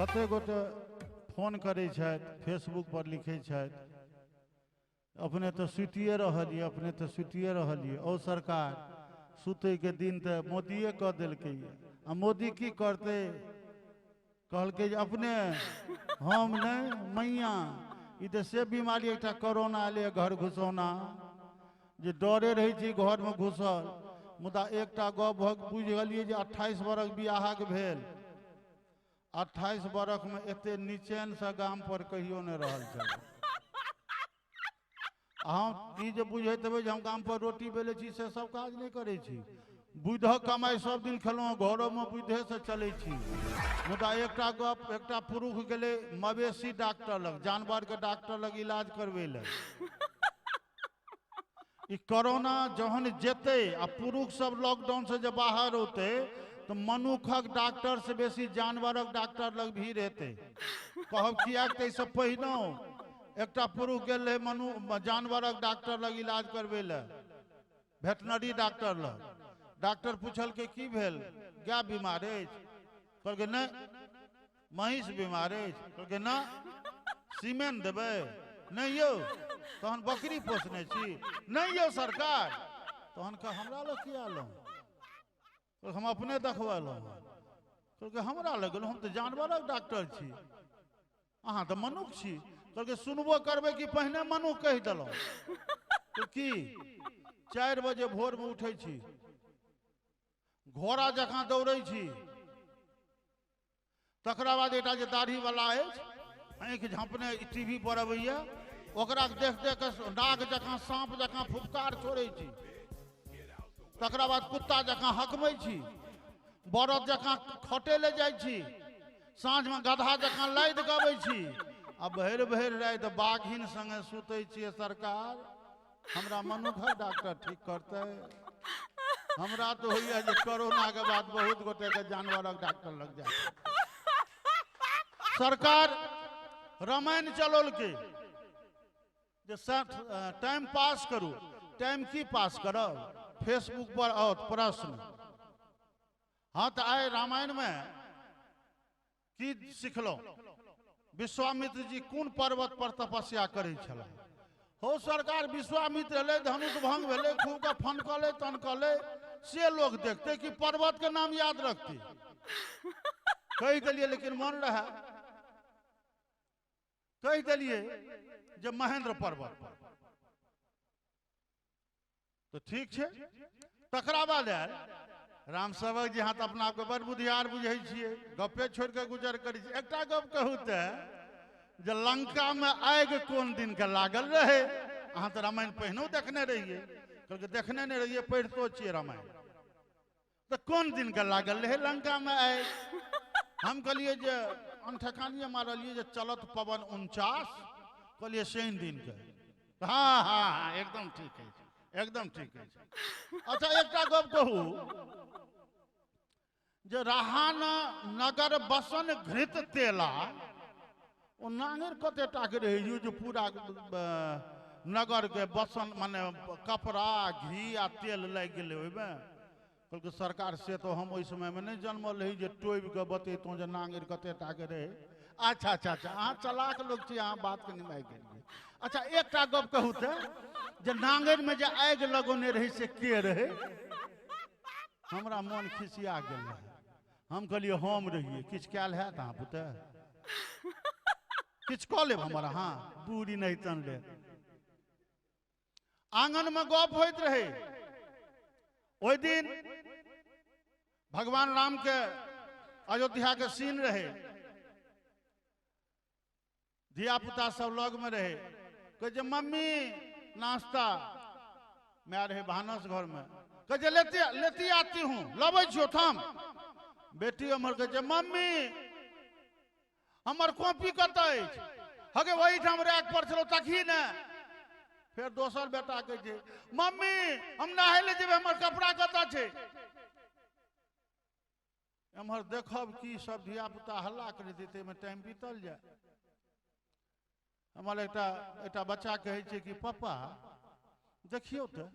कते गोटे फोन करै छथि, फेसबुक पर लिखै छथि, अपने तऽ सुतिए रहलियै, अपने तऽ सुतिए रहलियै। ओ सरकार, सुतैके दिन तऽ मोदिए कऽ देलकै। आ मोदी की करतै? कहलकै जे अपने हम नहि मैया, ई तऽ से बीमारी एकटा कोरोना एलै घर घुसौना, जे डरे रहै छी घरमे घुसल। मुदा एकटा गप बुझि गेलियै जे 28 बरख बियाहक भेल, 28 बरखमे एते निचैनसँ गाम पर कहियो नहि रहल छल। हम ई जे बुझैत हेबै जे हम गाम पर रोटी बेलै छी, से सब काज नहि करै छी। बुधक कमाइ सब दिन खेलहुँ, घरोमे बुधेसँ चलै छी। मुदा एकटा गप, एकटा पुरुष गेलै मवेशी डॉक्टर लग, जानवरके डॉक्टर लग इलाज करबै लए। ई कोरोना जहन जेतै आ पुरुष सब लॉकडाउन से जे बाहर औतै, तऽ मनुखक डॉक्टर से बेसी जानवरक डॉक्टर लग भीड़ हेतै। कहब किएक? तऽ एहिसँ पहिनहुँ एकटा पुरुष गेल रहै मनु जानवरक डॉक्टर लग इलाज करबै लए, वेटनरी डॉक्टर लग। डॉक्टर पुछलकै, की भेल, गाय बीमार अछि? कहलकै, नहि। महींस बीमार अछि? कहलकै, ना। सीमेन देबै? नहि यौ। तहन बकरी पोसने छी? नहि यौ सरकार। तहन कह, हमरा लग किया एलहुँ? हम अपने देखबेलहुँ। कहलकै, हमरा लग गेलहुँ, हम तऽ जानवरक डॉक्टर छी, अहाँ तऽ मनुख छी। कहलकै, सुनबो करबै कि पहिने मनुख कहि देलहुँ? तऽ की, 4 बजे भोरमे उठै छी, घोड़ा जकाँ दौड़ै छी, तकरा बाद एकटा जे दाढ़ीवला अछि, आँखि झाँपने टीवी पर अबैया, ओकरा देख देख कऽ नाग जकाँ, साँप जकाँ फुफकार छोड़ै छी, तकरा बाद कुत्ता जकाँ हकमै छी, बरद जकाँ खटै लए जाइ छी, साँझमे गधा जकाँ लादि कऽ अबै छी, आ भरि भरि राति बाघिन संगे सुतै छियै। सरकार, हमरा मनुखक डॉक्टर ठीक करतै? हमरा तऽ होइया जे कोरोनाके बाद बहुत गोटेके जानवरक डॉक्टर लग जाय। सरकार रामायण चलौलकै जे टाइम पास करू। टाइम की पास करब? फेसबुक पर आओत प्रश्न। हाँ, तऽ आइ रामायणमे की सिखलहुँ? विश्वामित्र जी कोन पर्वत पर तपस्या करै छलाह? हो सरकार, विश्वामित्र एलै, धनुष भंग भेलै, खूब के फनकलै तनकलै, से लोग देखते कि पर्वत के नाम याद रखते? कहि देलियै, लेकिन मन रहै, कहि देलियै जे महेंद्र पर्वत पर। तऽ ठीक छै। तकरा बाद आयल राम सेवक जी। अहाँ तऽ अपना आपके बड़ बुधियार बुझै छियै, गप्पे छोड़ि कऽ गुजर करै छी। एकटा गप कहू तऽ जे लंकामे आगि कोन दिनके लागल रहै? अहाँ तऽ रामायण पहिनहु देखने रहियै। कहलकै, देखने नहि रहियै, पढ़ितो छियै रामायण। तऽ कोन दिनके लागल रहै लंकामे आगि? हम कहलियै जे अनठकानिए मारलियै जे चलत पवन 49, कहलियै शनि दिनके। हाँ हाँ हाँ, एकदम ठीक अछि, एकदम ठीक अछि। अच्छा, एकटा गप कहू जे रहान नगर बसन घृत तेला, ओ नांगरि कते टाके रहै यौ जे पूरा नगरके बसन माने कपड़ा, घी आ तेल लागि गेलै ओहिमे? कहलकै, सरकार, से तऽ हम ओहि समयमे नहि जन्मल रही जे टोबि कऽ बतैतहुँ जे नांगरि कते टाके रहै। अच्छा अच्छा अच्छा, अहाँ चलाक लोक छी, अहाँ बातके निमाहि गेलियै। अच्छा, एकटा गप कहू तऽ जे नांगरिमे जे आगि लगौने रहै से के रहै? हमरा मन खिसिया गेल रहै। हम कहलियै, हम रहियै, किछु कयल हैत अहाँ पुते? किछु कऽ लेब हमर अहाँ? बूढ़ी नहि तन ले। आंगनमे गप होइत रहै। ओहि दिन भगवान राम के अयोध्या के सीन रहे। धिया पुता सब लग में रहे। कहै छै, मम्मी, नाश्ता। माय रहे भानस घर में। कहै छै, लेती लेती आती हूँ, लबै छियौ, थाम। बेटी हमर कहै छै, मम्मी, हमर कॉपी कतऽ अछि? हगे, ओहिठाम रैक पर छलौ, तकही ने। फेर दोसर बेटा कहै छै, मम्मी, हम नहाय लए जेबै, हमर कपड़ा कतऽ छै? एम्हर देखब की सब धिया पुता हल्ला करैत छै, ताहिमे टाइम बीतल जाय। हमर एकटा एकटा बच्चा कहै छै कि पप्पा, देखियौ तऽ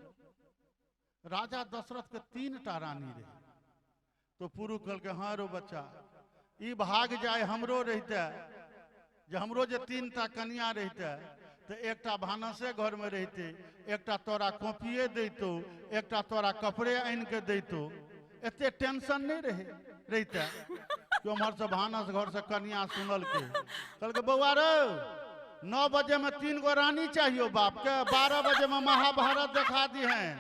राजा दशरथके 3टा रानी रहै। तो पुरुष कहलकै, हाँ रो बच्चा, ई भाग जाय हमरो रहिते जे हमरो जे 3टा कनिया रहिते तऽ एकटा भानसे घरमे रहिते, एकटा तोरा कॉपिए दैतो, एकटा तोरा कपड़े आनि के दैतो। एते टेंशन नहि रहे रहिते कि उम्हरसँ भानस घरसँ कनिया सुनलकै, कहलकै बौआ रौ 9 बजे में 3 गो रानी चाहियो बाप के, 12 बजे में महाभारत देखा दी हैं,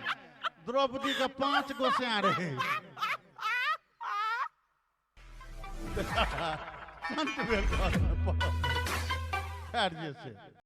द्रौपदी के 5 गो स्या रहे। संत भेल घर में पड़ल। खैर जे से